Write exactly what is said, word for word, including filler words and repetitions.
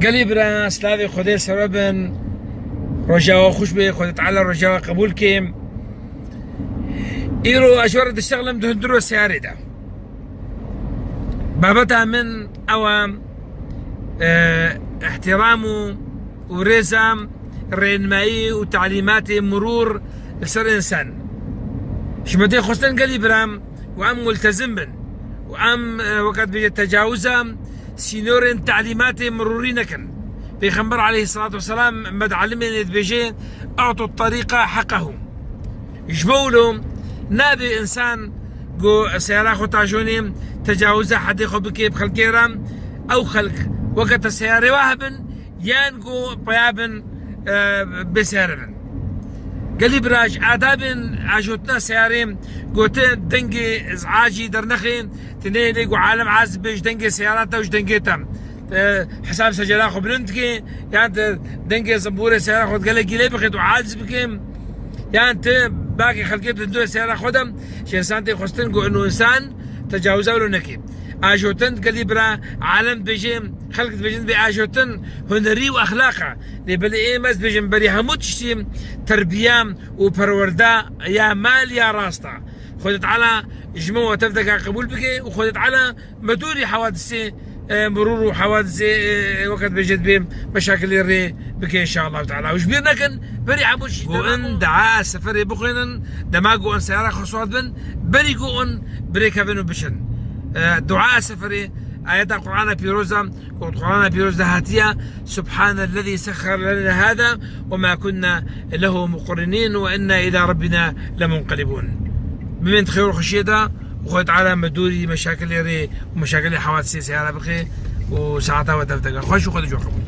Gelî bira, slavê Xwedê ser we bin. Roja we xweş be, Xwedê Teala roja we qebûl ke. Îro ez ji we re diştexlim di hundir we seyarê de. Babeta min ew e, e, îhtîram û, û rêza rênmayî û talîmatê mirûr li ser însan. Ji me tê xwestin gelî bira, û em multezim bin. Û em, e, weke dibêje tecawiza sînorên talîmatê mirûrî nekin. Pêxember aleyhisselatu vesselam me dialimêne dibêje, "A'tu tarîqa heqehu." Ji bo wilo nabe însan ku seyara xwe tajonê tecawiza hedê xwe bike bi xelkê re, ew xelk weke te seyarê we hebin, yan ku peya bin, e, bê seyare bin. Gelî bira, ji adabên ajotina seyarê, gotin dengê iz'acî dernexê, tu nehêlê ku alem az be ji dengê seyara te û ji dengê te. E, hesab secela xwe bilind dike, yan tu dengê zimbûrê seyara xwe gelekî lê bixê û aciz bike, yan tu bakê xelkê bi dundurê seyara xwe de, ji însan tê xwestin ku ino însan tecawiza wilo neke. Ajotin gelî bira, alem dibêje, xelk dibêjin bê ajotin hunerî û exlaq e. Lê belê êm ez dibêjim berî hemû tiştî terbiya û perwerda ya mal ya rast e. Xwedê Teala ji min we tevdeka qebûl bike û Xwedê Teala me dûrî hewadisê, e, mirûr û hewadisê, e, weke dibêje dibê meşakilê rê bike înşallah teala. Û ji bîr nekin, berî hemû tiştî ku dema in ku dua seferê bixwînin, dema ku in seyara xwe swar bin, berî ku in birêkevin û biçin. E, dua seferê, ayeta Qur'ana pîroz e, ku Qur'ana pîroz de hatiye, "Subhanellezî sehhara lena hâzâ ve mâ kunnâ lehu muqrinîn ve innâ ilâ rabbinâ lemunqalibûn." Bimên di xêr û xweşiyê de û Xwedê Teala me dûrî meşakilê rê û meşakilê hewadisê seyara bixe û saeta we tevdeka xweş û Xwedê ji we qebûl.